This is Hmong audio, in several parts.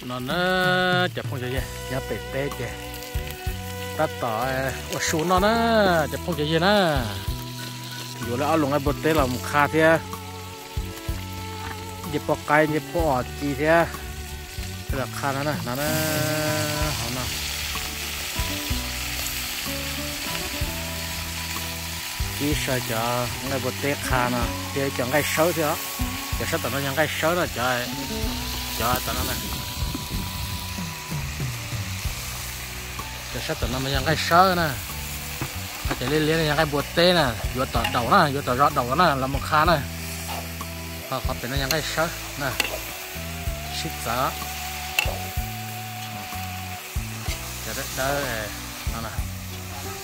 No na, cov phooj ywg, nyob pem teb ces tab tom ua su noj na, cov phooj ywg na. Yuav lawv ob lub nqaij npua teb los mus qha thiab, ncej puab qaib ncej puab os ci thiab, los qha no na, no na, hauv no. Kib sai cov nqaij npua teb qha no, thiab cov nqaij sawb thiab os. Cov sab tom no yog nqaij sawb no, cov, cov tom no na. Cov sab tom no mas yog nqaij sawb na. Ho cov liab liab no yog nqaij npua teb na, yuav tom daum na, yuav tom zos daum na los mus qha na. Ho qhov pem no yog nqaij sawb na, sib txawv. Cov dawb dawb no,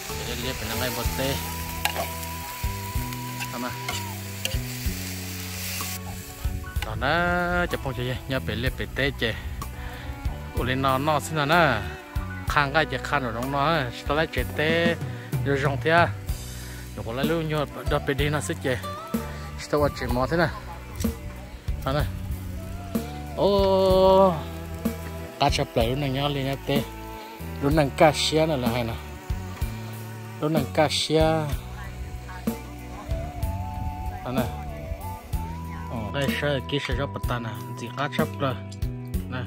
cov liab liab pem no nqaij npua teb. Los na, cov phooj ywg, nyob pem liaj pem teb ces ua li no noj xwb no na. Qha nqaij ces qha nraum zoov no, tsis tau laib tsev teb zoo zoo thiab. Nyuam qhuav laib lub nyuag dog pes dig no xwb ces tsis tau ua tsev mov thiab na. Os, qab tshaj plaws lub neej nyob li nyob teb, lub neej kaj siab na lawv hais no, lub neej kaj siab. Nqaij sawb kib sai zaub pas tas na, ntxim qab tshaj plaws na.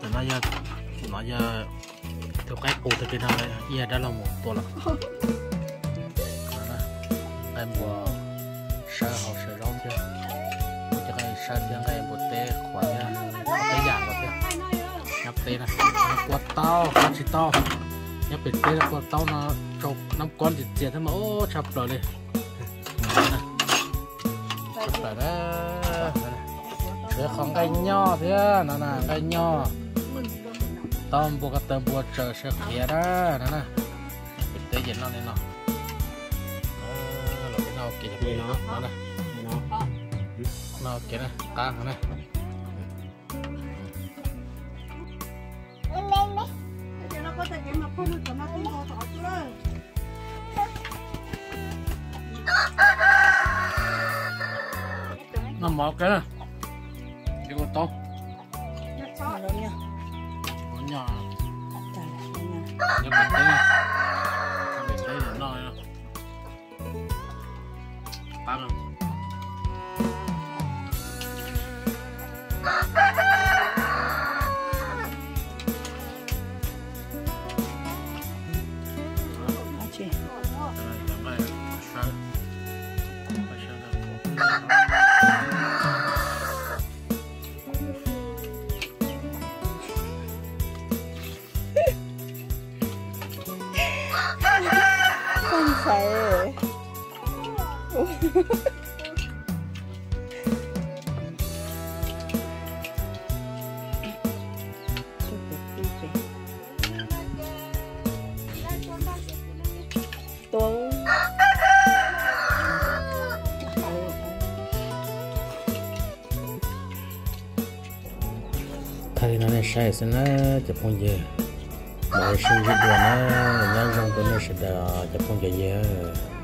Tam no yog, no yog tus qaib qus tag kis no ib yam dab laug mus tua los. Nqaij npua sawb hauv sai zaub thiab, muaj cov nqaij sawb thiab nqaij npua teb qhuav thiab, peb yam nkaus thiab. Nyob teb na, kua taub qab tsis tau, nyob pem teb kua taub no tsau nab kob ntxias ntxias thiab mas ub tshaj plaws li. Tshaj plaws na. Tshuav qhov nqaij nyoj thiab no na, nqaij nyoj. Taub npua ko taw npua tsaws sawv qhiav na no na. Pem teb ces noj li no. Los peb noj ua ke, noj ua ke na, qab heev na. Noj mov ua ke na. Ces ua taub. Ua nyoj. Nyob pem teb, pem teb noj. Qab. Poj ntxhais. Tuav. Thaij li no nej saib xwb na cov phooj ywg. Mam li sib ntsib dua na, nyob zoo rau nej sawv daws cov phooj cov ywg.